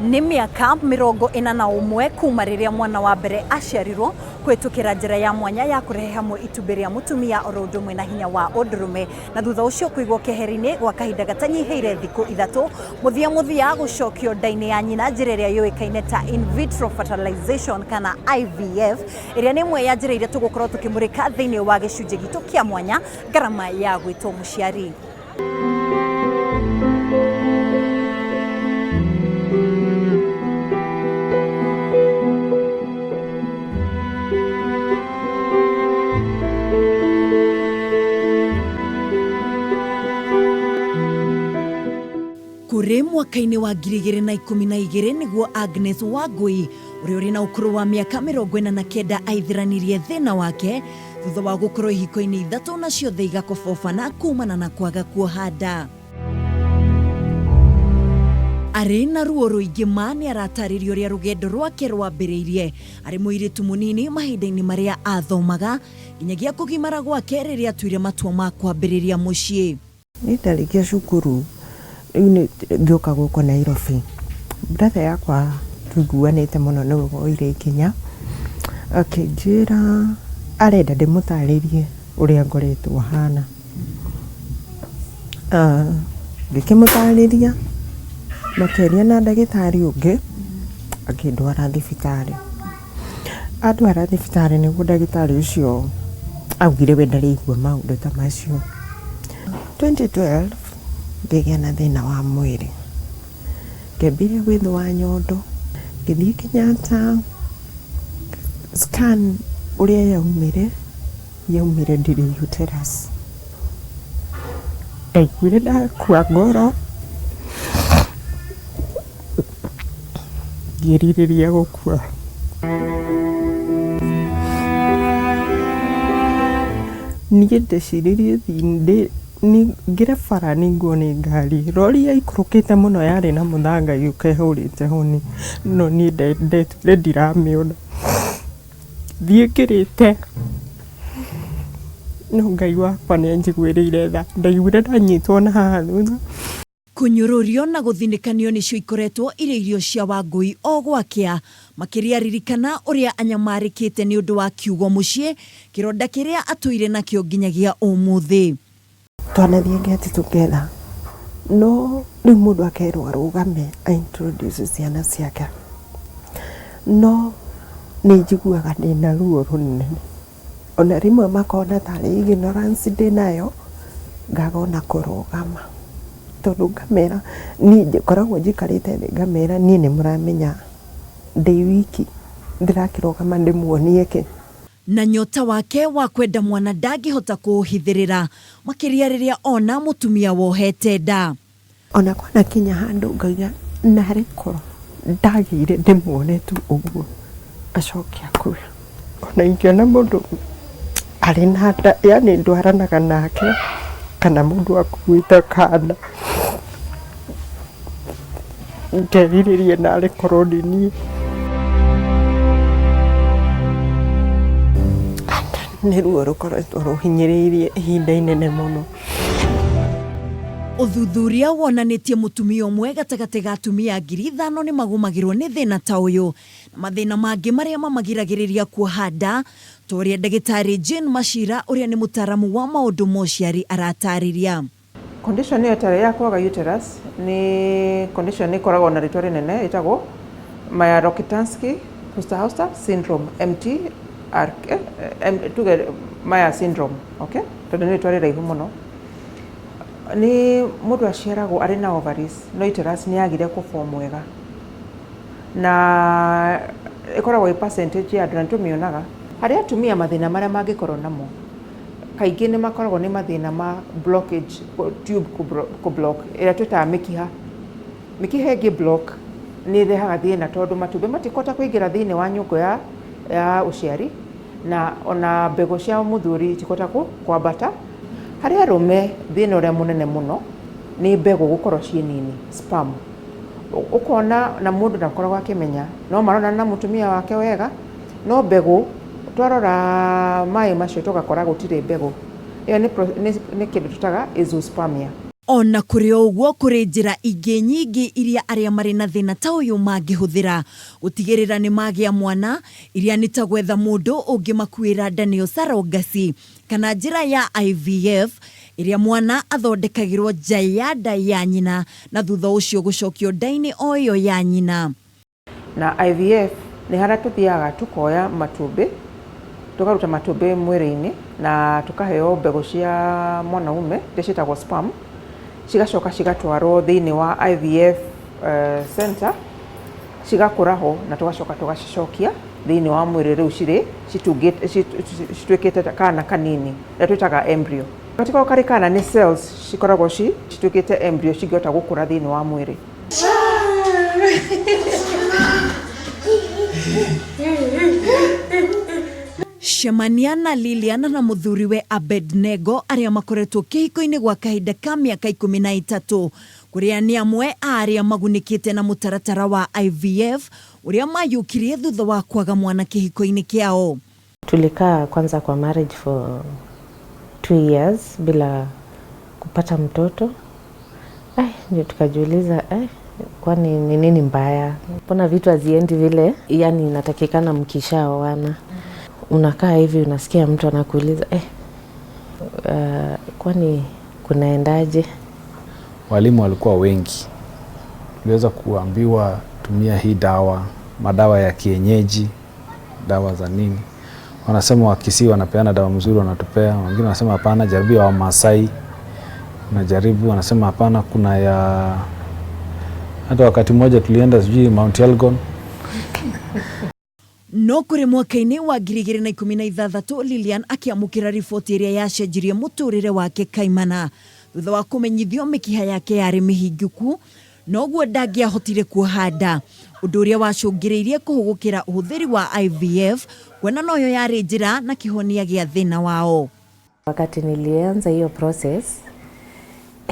Nĩ mĩaka 41 kuma rĩrĩa mwana wa mbere aciarirwo kũhĩtũkĩra njĩra ya mwanya ya kũrehe hamwe itumbĩ rĩa mũtumia oro ũndũ ũmwe na hinya wa ũndũrũme, na thutha ũcio kũigwo keheri-inĩ gwa kahinda gatanyihĩire thikũ 3, mũthia mũthia gũcokio nda-inĩ ya nyina njĩra ĩrĩa yũĩkaine ta in vitro fertilization kana IVF, ĩrĩa nĩ ĩmwe ya njĩra iria tũgũkorwo tũkĩmũrĩka thĩinĩ wa gĩcunjĩ gitũ kĩa mwanya ngarama ya gwĩtwo mũciari. Kũrĩ mwaka-inĩ wa 2012 nĩguo Agnes Wangũi ũrĩa ũrĩ na ũkũrũ wa mĩaka 49 aithĩranirie thĩna wake thutha wa gũkorwo ihiko-inĩ ithatũ na ciothe igakobobana kumana na kwaga kuoha nda. Arĩ na ruo rũingĩ ma nĩ aratarĩria ũrĩa rũgendo rwake rwambĩrĩirie arĩ mũirĩtu mũnini mahinda-inĩ marĩa athomaga nginyagia kũgimara gwake rĩrĩa atuire matua ma kwambĩrĩria mũciĩ. Niĩ ndarĩkia cukuru rĩu nĩ ngĩũka gũkũ Nairobi, brother yakwa tũiguanĩte mũno nĩwe woire ikinya, akĩnjĩra arenda ndĩmũtarĩrie ũrĩa ngoretwo hana. Ngĩkĩmũtarĩria, makĩaria na ndagĩtarĩ ũngĩ, akĩndwara thibitarĩ. Andwara thibitarĩ nĩguo ndagĩtarĩ ũcio augire we ndarĩ aigua maũndũ ta macio. 2012 ngĩgĩa na thĩna wa mwĩrĩ, ngĩambĩrĩria gwĩthũa nyondo, ngĩthiĩ Kenyatta, scan ũrĩa yaumire, yaumire ndirĩ uterus. Ndaiguire ndakua ngoro. Ngĩrirĩria gũkua. Niĩ ndeciririe ngĩre bara ningwo nĩ ngari. Rori yaikũrũkĩte mũno yarĩ na mũthanga ĩgĩũka ĩhũrĩte honi, no niĩ ndetuire ndiramĩona. Thiĩ ngĩrĩte, no Ngai wakwa nĩ anjiguĩrĩire tha. Ndaiguire ndanyitwo na haha thutha. Kũnyũrũrio na gũthinĩkanio nĩcio ikoretwo irĩ irio cia Wangũi o gwakĩa. Makĩria ririkana ũrĩa anyamarĩkĩte nĩ ũndũ wa kiugo mũciĩ, kĩronda kĩrĩa atũire nakĩo nginyagia ũmũthĩ. Twanathiĩ get together no rĩu mũndũ akerwo arũgame a introduce ciana ciake, no nĩ njiguaga ndĩna ruo rũnene. Ona rĩmwe makona tarĩ ignorance ndĩnayo, ngaga ona kũrũgama. Tondũ ngamera, niĩ ngoragwo njikarĩte thĩ ngamera niĩ nĩ mũramenya ndĩ wiki, ndĩrakĩrũgama ndĩmuonie kĩ? Na nyota wake wa kwenda mwana ndangĩhota kũũhithĩrĩra, makĩria rĩrĩa ona mũtumia wohete nda. Ona kwanakinya handũ ngauga narĩ korwo ndagĩire ndĩmuone tu ũguo acoke akue. Ona ingĩona mũndũ arĩ na nda yaani ndwaranaga nake kana mũndũ akuĩte kana, ngerirĩria narĩ korwo nĩ niĩ. Nĩ ruo rũkoretwo rũhinyĩrĩirie ihinda inene mũno. Ũthuthuria wonanĩtie mũtumia ũmwe gatagatĩ ga atumia 5,000 nĩ magũmagĩrwo nĩ thĩna ta ũyũ na mathĩna mangĩ marĩa mamagiragĩrĩria kuoha nda, ta ũrĩa ndagĩtarĩ Jane Machira ũrĩa nĩ mũtaaramu wa maũndũ ma ũciari aratarĩria. Condition ĩyo ĩtarĩ ya kwaga uterus nĩ condition ĩkoragwo na rĩtwa rĩnene ĩtagwo Mayer Rokitansky Kuster syndrome MTRK, tuge Mayer syndrome, okay? Tondũ nĩ rĩtwa rĩraihu mũno. Nĩ mũndũ aciaragwo arĩ na ovaries no uterus nĩ yagire kũ form wega. Na ĩkoragwo ĩ percentage ya andũ na nĩ tũmĩonaga. Harĩ atumia mathĩna marĩa mangĩkorwo namo, kaingĩ nĩ makoragwo nĩ mathĩna ma blockage, tube kũ block ĩrĩa twĩtaga mĩkiha. Mĩkiha ĩngĩ block nĩ ĩrehaga thĩna tondũ matumbĩ matikũhota kũingĩra thĩinĩ wa nyũngũ ya ũciari na ona mbegũ cia mũthuri itikũhota kwambata. Harĩ arũme thĩna ũrĩa mũnene mũno nĩ mbegũ gũkorwo ciĩ nini, sperm. Ũkona na mũndũ ndakoragwo akĩmenya, no maronana na mũtumia wake wega, no mbegũ twarora maĩ macio tũgakora gũtirĩ mbegũ. Ĩyo nĩ kĩndũ twĩtaga azoospermia. Ona kũrĩ o ũguo, kũrĩ njĩra ingĩ nyingĩ iria arĩa marĩ na thĩna ta ũyũ mangĩhũthĩra gũtigĩrĩra nĩ magĩa mwana, iria nĩ ta gwetha mũndũ ũngĩmakuĩra nda nĩyo surrogacy, kana njĩra ya IVF ĩrĩa mwana athondekagĩrwo nja ya nda ya nyina na thutha ũcio gũcokio nda-inĩ o ĩyo ya nyina. Na IVF nĩ harĩa tũthiaga tũkoya matumbĩ, tũkaruta matumbĩ mwĩrĩ-inĩ na tũkaheo mbegũ cia mwanaume iria ciĩtagwo sperm, cigacoka cigatwarwo thĩinĩ wa IVF center, cigakũra ho na tũgacoka tũgacicokia thĩinĩ wa mwĩrĩ rĩu cirĩ cituĩkĩte kana kanini ĩrĩa twĩtaga embryo. Gatikoragwo karĩ kana, nĩ cells cikoragwo cituĩkĩte embryo cingĩhota gũkũra thĩinĩ wa mwĩrĩ. Cemania na Lilian na mũthuriwe Abednego arĩa makoretwo kĩhiko-inĩ gwa kahinda ka mĩaka 13, kũrĩa nĩ amwe a arĩa magunĩkĩte na mũtaratara wa IVF ũrĩa mayũkirie thutha wa kwaga mwana kĩhiko-inĩ kĩao. Tulikaa kwanza kwa marriage for 2 years bila kupata mtoto. Ai, ndio tukajiuliza, ai, kwani ni nini mbaya? Mbona vitu haziendi vile yani inatakikana mkishaoana? Unakaa hivi unasikia mtu anakuuliza, eh, kwani kunaendaje? Walimu walikuwa wengi, tuliweza kuambiwa tumia hii dawa, madawa ya kienyeji, dawa za nini. Wanasema Wakisii wanapeana dawa mzuri, wanatupea. Wengine wanasema hapana, jaribu ya Wamasai, unajaribu, wanasema hapana, kuna ya hata wakati mmoja tulienda sijui Mount Elgon. No kũrĩ mwaka-inĩ wa 2016, Lilian akĩamũkĩra riboti ĩrĩa yacenjirie mũtũrĩre wake kaimana thutha wa kũmenyithio mĩkiha yake yarĩ mĩhingĩku noguo ndangĩahotire kuoha nda, ũndũ ũrĩa wacũngĩrĩirie kũhũgũkĩra ũhũthĩri wa IVF kuona noyo yarĩ njĩra na kĩhonia gĩa thĩna wao. Wakati nilianza hiyo process,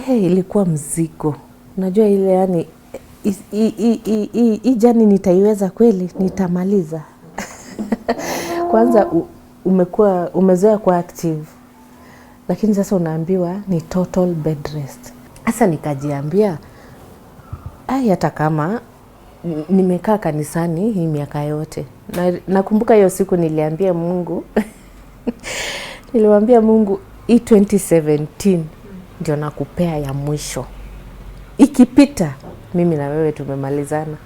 ilikuwa mzigo. Unajua ile yani hii journey nitaiweza kweli, nitamaliza? Kwanza umekuwa umezoea kuwa active, lakini sasa unaambiwa ni total bed rest. Sasa nikajiambia, ai, hata kama nimekaa kanisani hii miaka yote, na nakumbuka hiyo siku niliambia Mungu, nilimwambia Mungu, hii 2017 ndio nakupea ya mwisho, ikipita mimi na wewe tumemalizana.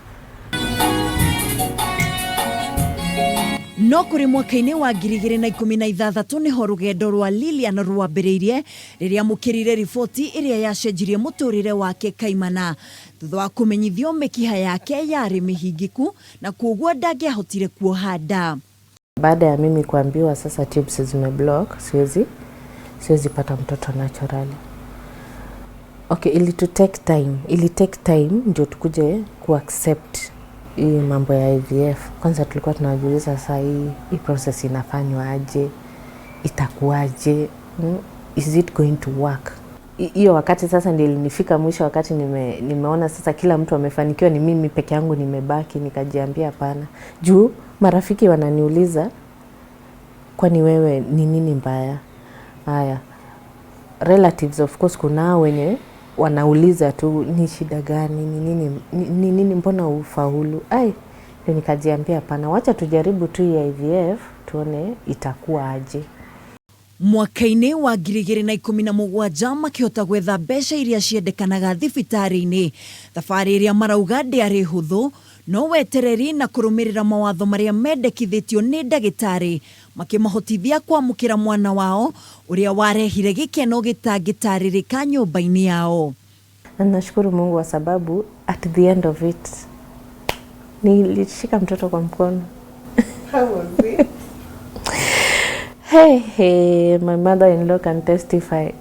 No kũrĩ mwaka-inĩ wa 2016 nĩho rũgendo rwa Lilian rwambĩrĩirie rĩrĩa amũkĩrire riboti ĩrĩa yacenjirie mũtũrĩre wake kaimana thutha wa kũmenyithio mĩkiha yake yarĩ mĩhingĩku na kwoguo ndangĩahotire kuoha nda. Baada ya mimi kuambiwa sasa tubes zimeblock, siwezi pata mtoto naturally. Okay, ili take time, ili take time ndio tukuje kuaccept hii mambo ya IVF. Kwanza tulikuwa tunajiuliza sasa hii process inafanywa aje, itakuwaje, Is it going to work? Hiyo wakati sasa ndio ilinifika mwisho, wakati nimeona sasa kila mtu amefanikiwa, ni mimi peke yangu nimebaki, nikajiambia hapana. Juu marafiki wananiuliza, kwani wewe ni nini mbaya? Haya, relatives of course kuna wenye wanauliza tu ni shida gani, ni nini, ni nini, mbona ufaulu? Ai, ndio nikajiambia hapana, wacha tujaribu tu hii IVF tuone itakuwa aje. Mwaka-inĩ wa 2017 makĩhota gwetha mbeca iria ciendekanaga thibitarĩ-inĩ, thabarĩ ĩrĩa marauga ndĩarĩ hũthũ, no wetereri na kũrũmĩrĩra mawatho marĩa mendekithĩtio nĩ ndagĩtarĩ makĩmahotithia kwamũkĩra mwana wao ũrĩa warehire gĩkeno gĩtangĩtarĩrĩka nyũmba-inĩ yao. Na nashukuru Mungu kwa sababu at the end of it nilishika mtoto kwa mkono. How was it? Hey, hey, my mother-in-law can testify.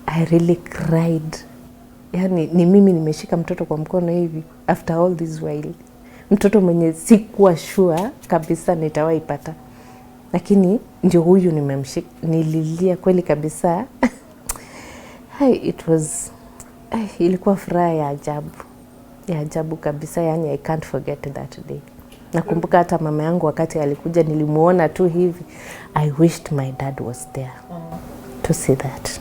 I really cried. Yani ni mimi nimeshika mtoto kwa mkono hivi after all this while. Mtoto mwenye sikuwa sure kabisa nitawahi pata. Lakini ndio huyu nimemshika, nililia kweli kabisa. Hai, it was ai, ilikuwa furaha ya ajabu. Ya ajabu kabisa, yani I can't forget that day. Nakumbuka hata mama yangu wakati alikuja nilimuona tu hivi. I wished my dad was there to see that.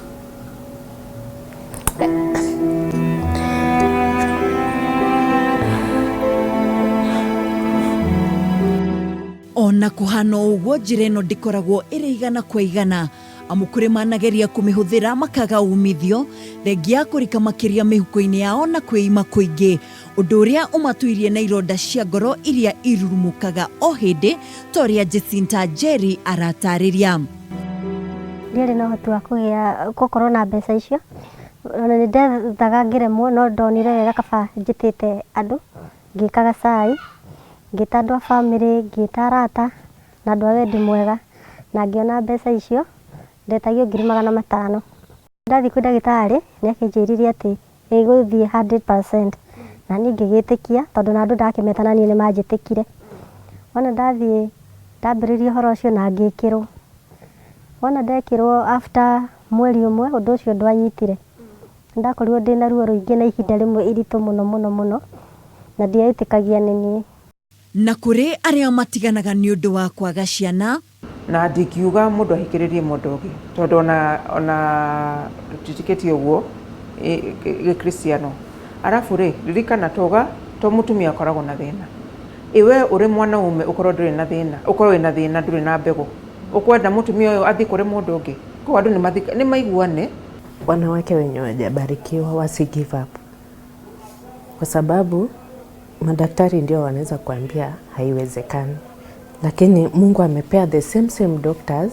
Ona kũhana o ũguo, njĩra ĩno ndĩkoragwo ĩrĩ igana kwa igana, amu kũrĩ manageria kũmĩhũthĩra makaga umithio, thengia ya kũrika makĩria mĩhuko-inĩ yao na kwĩima kũingĩ, ũndũ ũrĩa ũmatũirie na ironda cia ngoro iria irurumũkaga o hĩndĩ ta ũrĩa Jacinta Njeri aratarĩria. Ndiarĩ na ũhoti wa kũgĩa gũkorwo na mbeca icio, ona nĩ ndethaga ngĩremwo, no ndonire wega kaba njĩtĩte andũ, ngĩkaga cai, ngĩta andũ a bamĩrĩ, ngĩta arata na andũ a wendi mwega, na ngĩona mbeca icio, ndetagio 500,000. Ndathiĩ kwĩ ndagĩtarĩ nĩ akĩnjĩrire atĩ ĩgũthiĩ 100% na niĩ ngĩgĩtĩkia tondũ na andũ ndakĩmeta na niĩ nĩ manjĩtĩkire. Wona ndathiĩ ndambĩrĩria ũhoro ũcio na ngĩkĩrwo. Wona ndekĩrwo after mweri ũmwe ũndũ ũcio ndwanyitire. Ndakorirwo ndĩna ruo rũingĩ na ihinda rĩmwe iritũ mũno mũno mũno na ndieĩtĩkagia nĩ niĩ. Na kũrĩ arĩa matiganaga nĩ ũndũ wa kwaga ciana. Na ndingiuga mũndũ ahikĩrĩrie mũndũ ũngĩ tondũ ona tũtĩtĩkĩtie ũguo gĩkristiano. Arabu rĩ, ririkana toga to mũtumia akoragwo na thĩna. Ĩ we ũrĩ mwanaume ũkorwo ndũrĩ na thĩna, ũkorwo wĩna thĩna ndũrĩ na mbegũ, ũkwenda mũtumia ũyũ athiĩ kũrĩ mũndũ ũngĩ? Koguo andũ nĩ maiguane. Wanawake wenye wajabarikiwa wasi give up, kwa sababu madaktari ndio wanaweza kuambia haiwezekani, lakini Mungu amepea the same same doctors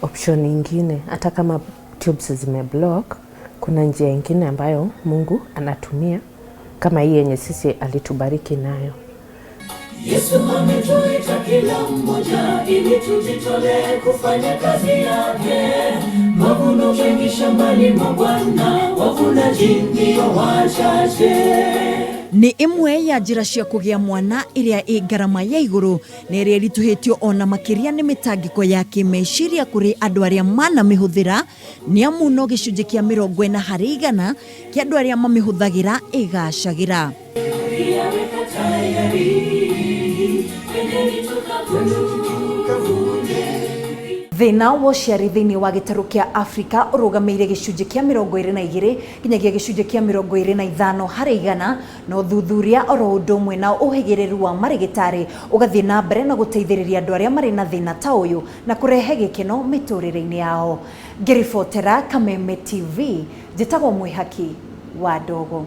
option ingine. Hata kama tubes zimeblock, kuna njia ingine ambayo Mungu anatumia kama hii yenye sisi alitubariki nayo. Yesu ametuita kila mmoja ili tujitolee kufanya kazi yake. Mavuno mengi shambani mwa Bwana, wavunaji ndio wachache. Nĩ ĩmwe ya njĩra cia kũgĩa mwana ĩrĩa ĩ ngarama ya igũrũ na ĩrĩa ĩritũhĩtio ona makĩria nĩ mĩtangĩko ya kĩmeciria kũrĩ andũ arĩa manamĩhũthĩra, nĩ amu no gĩcunjĩ kĩa 40% kĩa andũ arĩa mamĩhũthagĩra ĩgacagĩra. Weka tayari, twendeni tukavune. Thĩna wa ũciari thĩinĩ wa gĩtarũ kĩa Afrika ũrũgamĩire gĩcunjĩ kĩa 22 nginyagia gĩcunjĩ kĩa 25%, na ũthuthuria oro ũndũ ũmwe na ũhĩgĩrĩru wa marĩgĩtarĩ ũgathiĩ na mbere na gũteithĩrĩria andũ arĩa marĩ na thĩna ta ũyũ na kũrehe gĩkeno mĩtũrĩre-inĩ yao. Ngĩribotera Kameme TV, njĩtagwo Mwĩhaki wa Ndogo.